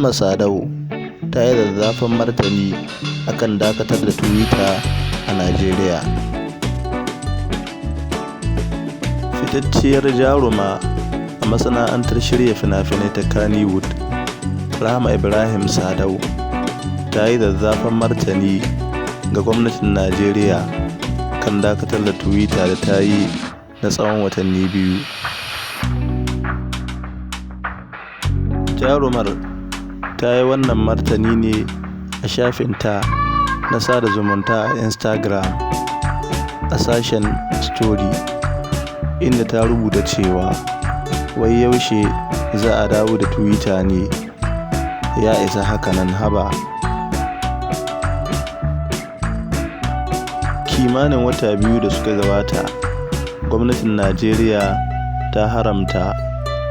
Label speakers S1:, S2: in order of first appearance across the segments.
S1: Rahama Sadau ta yi zazzafan martani akan dakatar da Twitter a Najeriya. Fitacciyar jaruma a masana'antar shirya fina-finai ta Kannywood, Rahama Ibrahim Sadau, ta yi zazzafan martani ga gwamnatin Najeriya kan dakatar da Twitter da ta yi na tsawon watanni 2. Jarumar ta yi wannan martani ne a shafinta na sada zumunta a Instagram a sashen 'Story', inda ta rubuta cewa, "Wai yaushe za a dawo da Twitter ne? Ya isa haka nan haba." Kimanin wata 2 da suka gabata, gwamnatin Najeriya ta haramta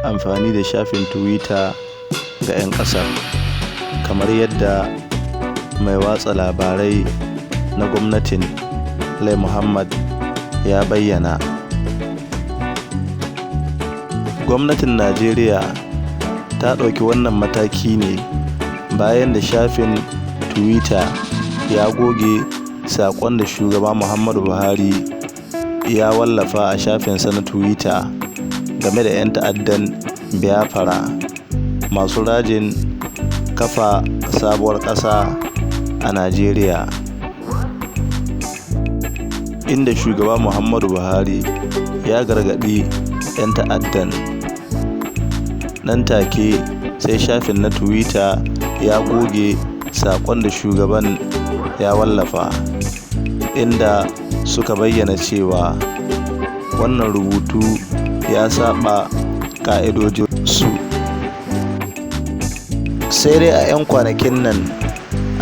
S1: amfani da shafin Twitter ga 'yan ƙasar, kamar yadda mai watsa labarai na gwamnatin, Lai Mohammed, ya bayyana. Gwamnatin Najeriya ta ɗauki wannan mataki ne bayan da shafin Twitter ya goge saƙon da Shugaba Muhammadu Buhari ya wallafa a shafinsa na Twitter game da 'yan ta'addan Biafra masu rajin kafa sabuwar ƙasa a Najeriya, inda Shugaba Muhammadu Buhari ya gargaɗi 'yan ta'addan. Nan take sai shafin na Twitter ya goge saƙon da shugaban ya wallafa, inda suka bayyana cewa wannan rubutu ya saɓa ƙa'idojinsu. Sai dai a 'yan kwanakin nan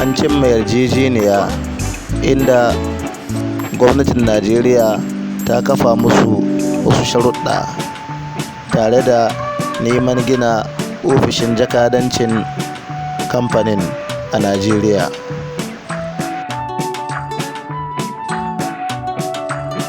S1: an cimma yarjejeniya inda gwamnatin Najeriya ta kafa musu wasu sharuɗɗa tare da neman gina ofishin jakadancin kamfanin a Najeriya.